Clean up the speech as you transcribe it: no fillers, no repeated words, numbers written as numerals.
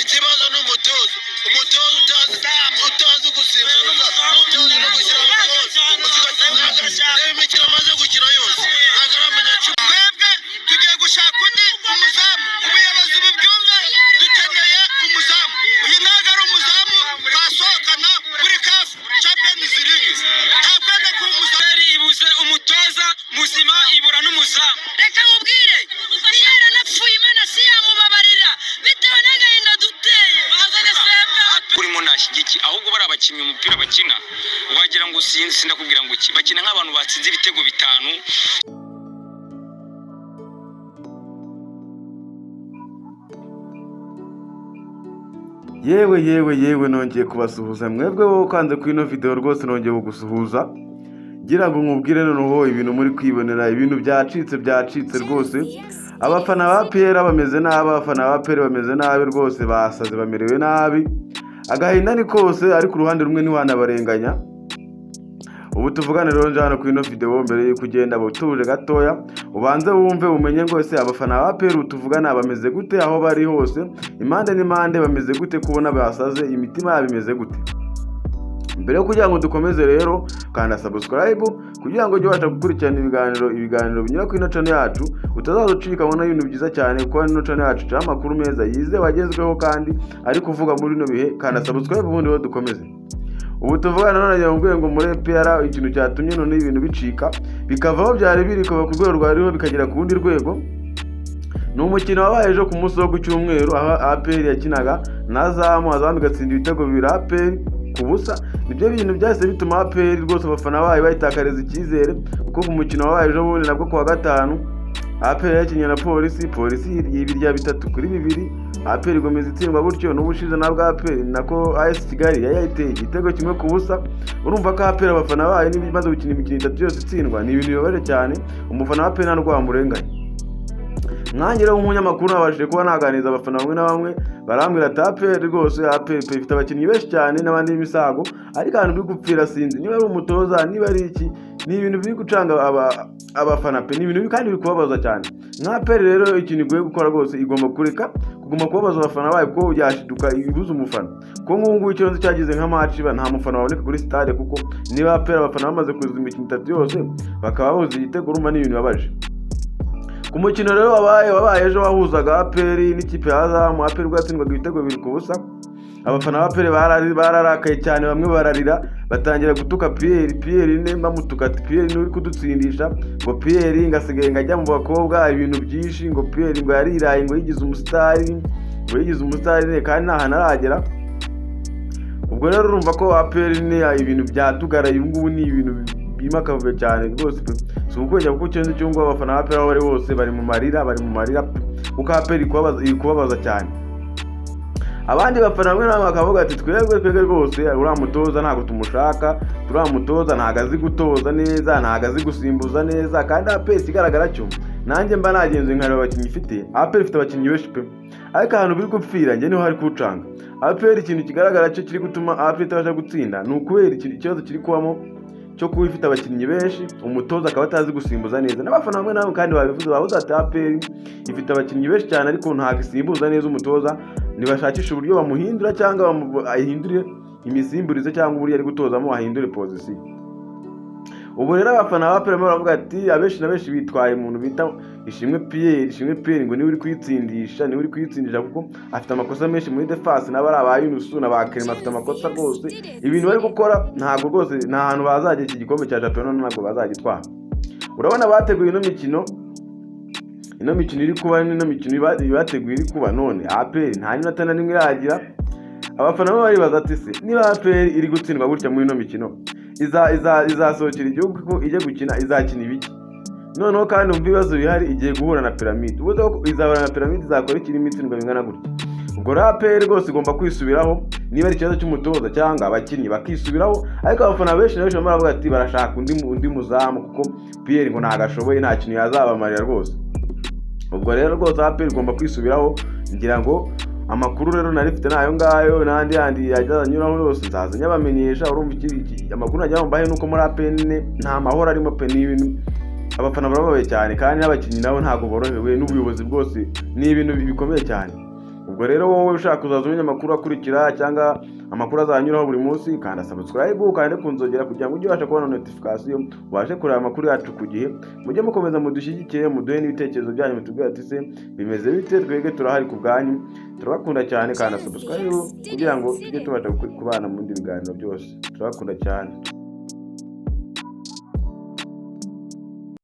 Ikibazo ni umutoza, umutoza utazi gusimbuza, utazi no gushyira mu. Reba imikino amaze gukina yose, ntabwo aramenya cumi. Twebwe tugiye gushaka undi umuzamu. Ubuyobozi bubyumve, dukeneye umuzamu. Uyu ntabwo ari umuzamu twasohokana muri CAF Champions League. Ntabwo ari kuba umuzamu. Ibuze umutoza muzima, ibura n'umuzamu. Reka mubwire, Pierre anapfuye, Imana si yamubabarira bitewe n'agahinda duteye. Bazane Sembwa. Urimo ntashyigikiye, ahubwo bari abakinnyi, umupira bakina wagira ngo sinzi, sindakubwira ngo iki, bakina nk'abantu batsinze ibitego bitanu. Yewe yewe yewe, nongeye kubasuhuza mwebwe wowe ukanze kuri ino video. Rwose nongeye kugusuhuza ngira ngo nkubwire noneho ibintu muri kwibonera, ibintu byacitse, byacitse rwose. Abafana ba APR bameze nabi, abafana ba APR bameze nabi rwose, basaze, bamerewe nabi, agahinda ni kose, ariko uruhande rumwe ntiwanabarenganya. Ubu tuvugane rero, nje hano kuri ino video, mbere yuko ugenda utuje gatoya ubanze wumve, umenye ngo ese abafana ba APR tuvugana bameze gute, aho bari hose, impande n'impande bameze gute, kubona basaze, imitima yabo imeze gute. Mbere yo kugira ngo dukomeze rero, kanda subscribe kugira ngo ujye ubasha gukurikirana ibiganiro binyura kuri ino channel yacu, utazaza ucikanwa n'ibintu byiza cyane, kuko ino channel yacu icaho amakuru meza yizewe, agezweho kandi ari kuvuga muri bino bihe. Kanda subscribe ubundi rero dukomeze. Ubu tuvugana none nagira ngo muri APR ikintu cyatumye none ibintu bicika, bikava aho byari biri, kuva ku rwego rwariho bikagera ku rundi rwego, ni umukino wabaye ejo ku munsi wo ku cyumweru, aho APR yakinaga na Azam, Azam igatsinda ibitego bibiri APR ku busa. Nibyo bintu byahise bituma APR rwose abafana bayo bayitakariza icyizere, kuko ku mukino wabaye ejo bundi nabwo kuwa gatanu, APR yakinnye na Polisi, Polisi ibirya 3-2, APR igomeza itsindwa gutyo. N'ubushize nabwo APR, nako AS Kigali yari yayiteye igitego 1-0. Urumva ko APR abafana bayo niba imaze gukina imikino itatu yose itsindwa, ni ibintu bibabaje cyane. Umufana wa APR nta n'ubwo wamurenganya. Nkanjye rero nk'umunyamakuru nabashije kuba naganiriza abafana bamwe na bamwe, barambwira ati APR rwose, APR pe ifite abakinnyi benshi cyane n'abandi b'imisago, ariko ahantu biri gupfira sinzi niba ari umutoza, niba ari iki, ni ibintu biri gucanga abafana pe, ni ibintu kandi biri kubabaza cyane. Nka APR rero ikintu igoye gukora rwose, igomba kureka kuguma kubabaza abafana bayo, kuko yashiduka ibuze umufana. Kuko nk'ubu ngubu ikibazo cyagize nka match iba, nta mufana waboneka kuri stade, kuko niba APR abafana bamaze kuzuza imikino itatu yose bakaba babuze igitego, urumva ni ibintu bibabaje. Ku mukino rero wabaye ejo wahuzaga APR n'ikipe ya Azam, APR ubwo yatsindwaga ibitego 2-0, abafana ba APR bararakaye cyane, bamwe bararira, batangira gutuka Pierre, Pierre ne bamutuka ati Pierre ni uri kudutsindisha, ngo Pierre ngo asigaye ngo ajya mu bakobwa, ibintu byinshi, ngo Pierre ngo yariraye, ngo yigize umusitari, ngo yigize umusitari ne kandi nta hantu aragera. Ubwo rero urumva ko APR ni ibintu byatugaraye ubu ngubu, ni ibintu birimo akavuyo cyane rwose pe. Si ukubeshya, kuko icyo nzi cyo ngo abafana ba APR aho bari hose bari mu marira, bari mu marira pe, kuko APR iri kubabaza cyane. Abandi bafana bamwe na bamwe bakavuga ati twebwe rwose uriya mutoza ntabwo tumushaka, turiya mutoza ntabwo azi gutoza neza, ntabwo azi gusimbuza neza. Kandi APR ikigaragara cyo, nanjye mba nagenzuye nkareba abakinnyi ifite, APR ifite abakinnyi benshi pe, ariko ahantu biri gupfira njye niho hari kuwucanga. APR ikintu kigaragara cyo kiri gutuma APR itabasha gutsinda ni ukubera ikibazo kiri kubamo cyo kuba ifite abakinnyi benshi, umutoza akaba atazi gusimbuza neza. N'abafana bamwe na bamwe kandi babivuze, bavuze ati APR ifite abakinnyi benshi cyane ariko ntabwo isimbuza neza, umutoza ntibashakisha uburyo bamuhindura cyangwa ahindure imisimburize cyangwa uburyo ari gutozamo, ahindure position. Ubu rero abafana ba APR barimo baravuga ati abenshi na benshi bitwaye umuntu bita Ishimwe Pierre, Ishimwe Pierre ngo niwe uri kuyitsindisha, niwe uri kuyitsindisha, kuko afite amakosa menshi muri defense, n'aba ari aba Yunusu na ba Clement afite amakosa rwose. Ibintu bari gukora ntabwo rwose nta hantu bazajya, iki gikombe cya shampiyona ntabwo bazagitwara. Urabona bateguye ino mikino, ino mikino iri kuba, ino mikino bateguye iri kuba none, APR nta n'inota na rimwe iragira. Abafana bo baribaza ati se niba APR iri gutsindwa gutya muri ino mikino, izasohokera igihugu ko ijya gukina, izakina ibiki? Noneho kandi umva ibibazo bihari, igiye guhura na Pyramide, ubu ko izahura na Pyramide izakora ikirimo itsindwa bingana gutya? Ubwo rero APR rwose igomba kwisubiraho, niba ari ikibazo cy'umutoza cyangwa abakinnyi bakisubiraho. Ariko abafana benshi na benshi barimo baravuga ati barashaka undi muzamu, kuko Pierre ngo ntabwo ashoboye, nta kintu yazabamarira rwose. Ubwo rero rwose APR igomba kwisubiraho. Ngira ngo amakuru rero nari mfite nayo ngayo, n'andi yandi yajya anyuraho yose nzaza nyabamenyesha. Urumva amakuru nagira ngo mbahe nuko muri APR nta mahoro arimo pe, ni ibintu abafana barababaye cyane, kandi n'abakinnyi nabo ntabwo borohewe, n'ubuyobozi bwose, ni ibintu bikomeye cyane. Ubwo Ubwo rero wowe ushaka kuzaza umenya amakuru akurikira cyangwa amakuru azanyuraho buri munsi, kanda subscribe, ukande ku nzogera kugira ngo ujye ubasha kubona notification, ubashe kureba amakuru yacu ku gihe. Mujye mukomeza mudushyigikire, muduhe n'ibitekerezo byanyu, mutubwire ati: "Se bimeze bite?" Twebwe turahari ku bwanyu, turabakunda cyane. Kanda subscribe kugira ngo tujye tubasha kubana mu bindi biganiro byose. Turabakunda cyane.